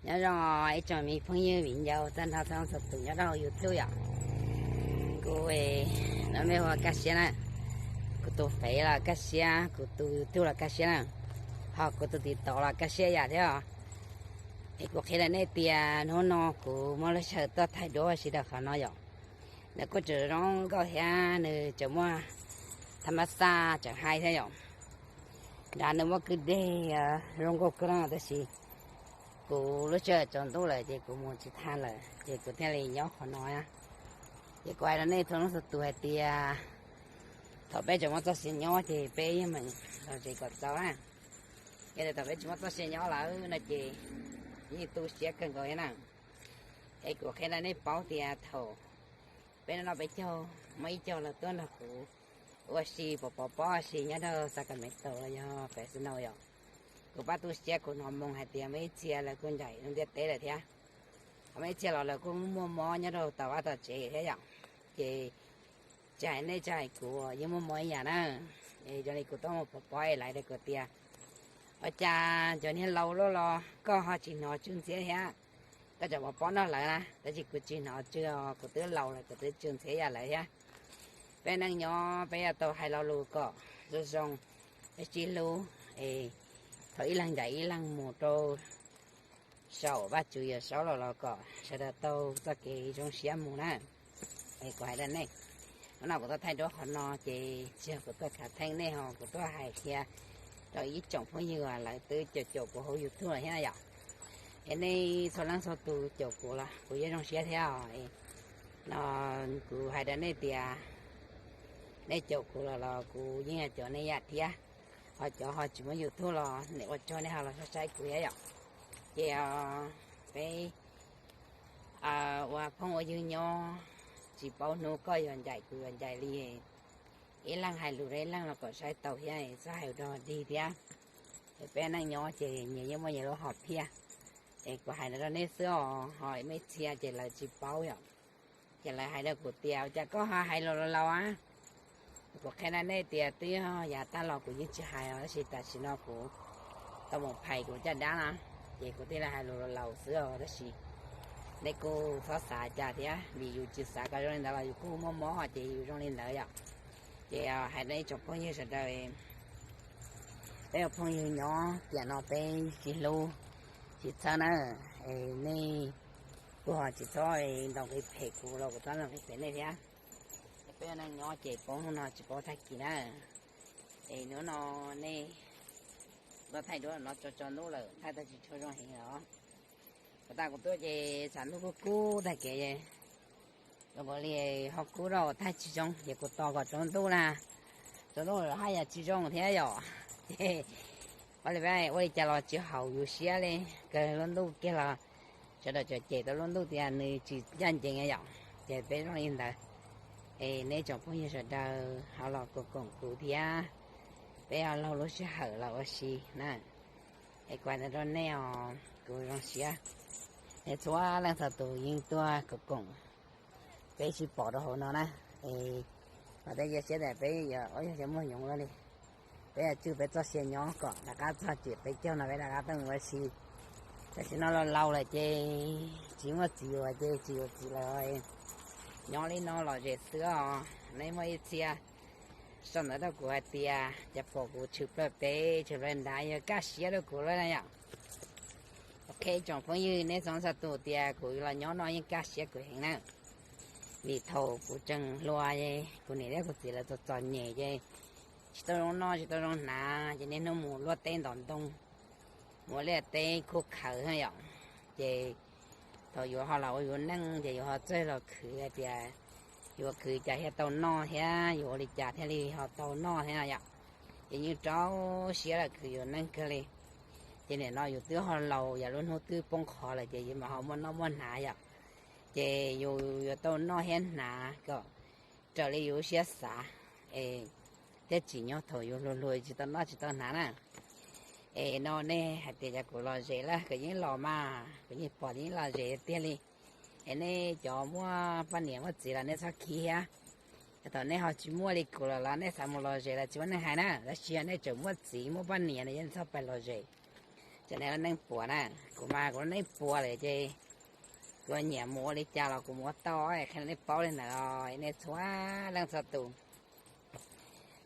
Nyob zoo ib tsoom me phooj ywg viv ncaus tag nrho txhua leej txhua tus nyob rau hauv YouTube yom. Kuv, no mej hu ua Kaj Siab na. Kuv tus fev los Kaj Siab, kuv tus YouTube los Kaj Siab na, ho kuv tus TikTok los Kaj Siab yam thiab os. Es kuv qhia rau nej tias hnub no kuv muaj lub sij hawm tuaj thaij duab ua si rau qhov no yom. Nws kuj tseem zoo nkauj thiab nws tseem muaj tham mas xaj tseem hais thiab yom. Nrad nws muaj kwj deg zoo nkauj kawg na, tab sis kuv lub sij hawm tsaus ntuj lawm ces kuv mus tsis tau lawm ces kuv thiaj li nyob qhov no. Ces kuv hais rau nej txhua leej txhua tus hais tias thaum peb tseem muaj txoj sia nyob ces peb yeej meem lom zem kom txaus na. Yog tias thaum peb tsis muaj txoj sia nyob lawm no ces yeej tu siab kawg nkaus thiab na. Es kuv qhia rau nej paub tias thaum peb no peb caug, muaj ib caug los tuaj nrog kuv ua si pov pov pob ua si nyob rau Sacramento los yog Fresno yom. Kuv pab tu siab kuv hnov moo hais tias muaj ib txhia lawv kuj ncaim lub ntiaj teb lawm thiab. Ho muaj ib txhia los lawv kuj muaj mob nyob rau tom vaj tom tsev thiab yom. Ces tsis hais nej tsis hais kuv yeej muaj mob ib yam na. Es zoo li kuv tuaj mus pov pob es lawv hais rau kuv tias ua cas cov niag laus luaj los koj ho tsis hnov tsw ntxhiab thiab? Koj tseem pov pob nrog lawv na, tab sis kuv tsis hnov tsw os, kuv twb laus lawm kuv twb tsw ntxhiab yam lawv thiab. Peb neej nyob peb yuav tau hais lo lus kom zoo zoo, peb sib hlub es thaum ib leeg ncaim ib leeg mus rau saum Vajtswv Yawm Saub los los kom sawv daws tau txoj kev zoo siab mus na. Es kuv hais rau nej, hnub no kuv tuaj thaij duab qhov no ces tsis yog kuv tuaj khav theeb nej ho kuv tuaj hais qhia rau ib tsoom phooj ywg uas lawv twb caum caum kuv hauv YouTube lawm thiab yom. Es nej txhua leej txhua tus caum kuv los kuv yeej zoo siab thiab os. No kuv hais rau nej tias nej caum kuv los los kuv yeej yuav caum nej yam thiab. Ho cov ho tsis muaj YouTube los nim ua tsaug nej ho los saib saib kuv thiab yom. Ces peb ua phooj ua ywg nyob tsis paub hnub koj yuav ncaim kuv yuav ncaim li. Ib leeg hais lus rau ib leeg los kom saib tau thiab txhob hais rau dig thiab. Es peb neej nyob ces nyias yeej muaj nyias lub hom phiaj. Es kuv hais no rau nej xwb os, ho muaj ib txhia ces lawv tsis paub yom. Ces lawv hais rau kuv tias ua cas koj ho hais lus laus laus a? Kuv qhia rau nej tias twb yog yav tag los kuv yeej tsis hais os, tab sis tam sim no kuv tau mus phais kuv caj dab na, ces kuv thiaj li hais lus laus laus xwb os. Tab sis nej kuj txhob xav cas thiab, vim yus tsis xav kom zoo li ntawd los yus kuj muaj mob ces yus zoo li ntawd yom. Ces hais rau ib tsoom phooj ywg sawv daws, peb ua phooj ywg nyob tiam no peb sib hlub sib txhawb na. Es nej kuj ho tsis txhob ntaus nqi phem kuv los kuv txhob ntaus nqi phem nej thiab. Es peb ua neej nyob ces paub hnub no tsis paub tag kis na. Es hnub no nej tuaj thaij duab no tsaus tsaus ntuj lawm thaij tau tsis tshua zoo heev os. Puas tas kuv tuaj ces tshav ntuj kub kub tag kev, kuv li ho kub rau thaij tsis zoo ces kuv tos kom tsaus ntuj na, tsaus ntuj haj yam tsis zoo thiab yom. Ces ua li peb ua li cas los tsis haum yus siab li, kawg lub ntuj kiag los sawv daws tseem cem tau lub ntuj tias nws tsis ncaj ncees yom. Ces peb zoo li ntawd, es nej tsoom phooj ywg sawv daws ho los koom koom kuv thiab, peb ho laug lub sij hawm los ua si na. Es kuv hais ntawd rau nej os, kuv zoo siab. Es txhua leej txhua tus yeej tuaj koom koom peb sib pom rau hauv no na. Es mas peb cia siab tias peb yuav ob yog xyov muaj nyoov luaj li, peb yuav tswj peb txoj sia nyob kom rov qab txog tiam peb caug no peb rov qab tuaj mus ua si. Tam sim no los laus lawm ces tsis muaj txiv yuav ces tsis yuav txiv lawm. Nyob li no lom zem xwb os. Nej muaj ib txhia sau ntawv rau kuv hais tias cas pom kuv tshwm plaws pem tshwm plaws nrad yog kaj siab rau kuv lawm na yom. Ok, tsoom phooj ywg nej txhua txhua tus tias kuv los nyob no yeej kaj siab kuv heev na. Vim thaum kuv tseem hluas, kuv niam thiab kuv txiv lawv txom txom nyem ces tsis tau zoo noj tsis tau zoo hnav ces niaj hnub mus luaj teb ntov ntoo, mus ua liaj teb khuj khawv yom. Ces thaum yuav ho los ua yuav neej ces yuav ho txawj los khwv hais tias yuav khwv cas thiaj tau noj thiab yuav ua li cas thiaj li ho tau noj thiab no yom. Ces yeej rau siab los khwv yuav neej kawg li. Ces nim no yus twb ho laus yam lub hnub twb poob qho lawm ces yus mam ho muaj noj muaj hnav yom. Ces yus yuav tau noj thiab hnav kom raws li yus siab xav, es thiaj tsim nyog thaum yus hluas hluas tsis tau noj tsis tau hnav na. Es no nej hais tias cas kuv lom zem lawm, kuv yeej los mas kuv yeej pom yeej lom zem tiag li. Es nej cov muaj poj niam muaj txiv los nej txhob khib thiab. Yog thaum nej ho tsis muaj li kuv los los nej xav mus lom zem los tsis muaj neeg hais na, tab sis yog nej tseem muaj txiv muaj poj niam no yeej txhob pais lom zem. Txawm nej lub neej puas na, kuv mas kuv lub neej puas lawm ces kuv nyiam mus ua li cas los kuv mus ua tau, qhia nej paub li ntawd os nej txhua leej txhua tus.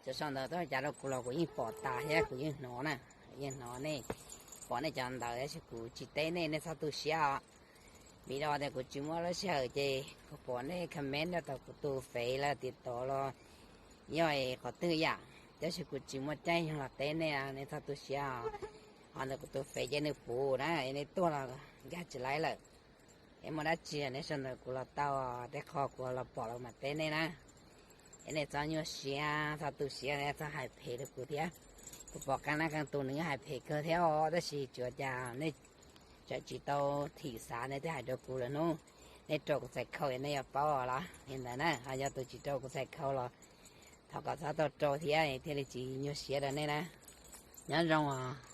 Cov sau ntawv tuaj cas rau kuv los kuv yeej pom tas thiab kuv yeej hnov na, yeej hnov nej pom nej cov ntawv tab sis kuv tsis teb nej, nej txhob tu siab os. Vim rau tias kuv tsis muaj lub sij hawm ces kuv pom nej comment rau tom kuv tus fev lawm tias tod los yog qhov twg yam, tab sis kuv tsis muaj caij nyoog los teb nej, nej txhob tu siab os. Ho ntawm kuv tus fev ces nws puv na, nej tuaj los nkag tsis laib lawm. Es muaj dab tsi nej sau ntawv kuv los tau, tej qho kuv los pom los mam teb nej na. Es nej txhob nyuaj siab, txhob tu siab, nej txhob hais phem rau kuv thiab. Kuv pom qee leej qee tus nws hais phem kawg thiab os, tab sis tsuas cas nej tseem tsis tau thim xav nej twb hais rau kuv lawm hnub. Nej rau kuv txhais khau nej yuav paub los li ntawd na, ho yog tus tsis rau kuv txhais khau los thov kom txhob tau rau thiab thiaj li tsis nyuaj siab rau nej na. Nyob zoo os.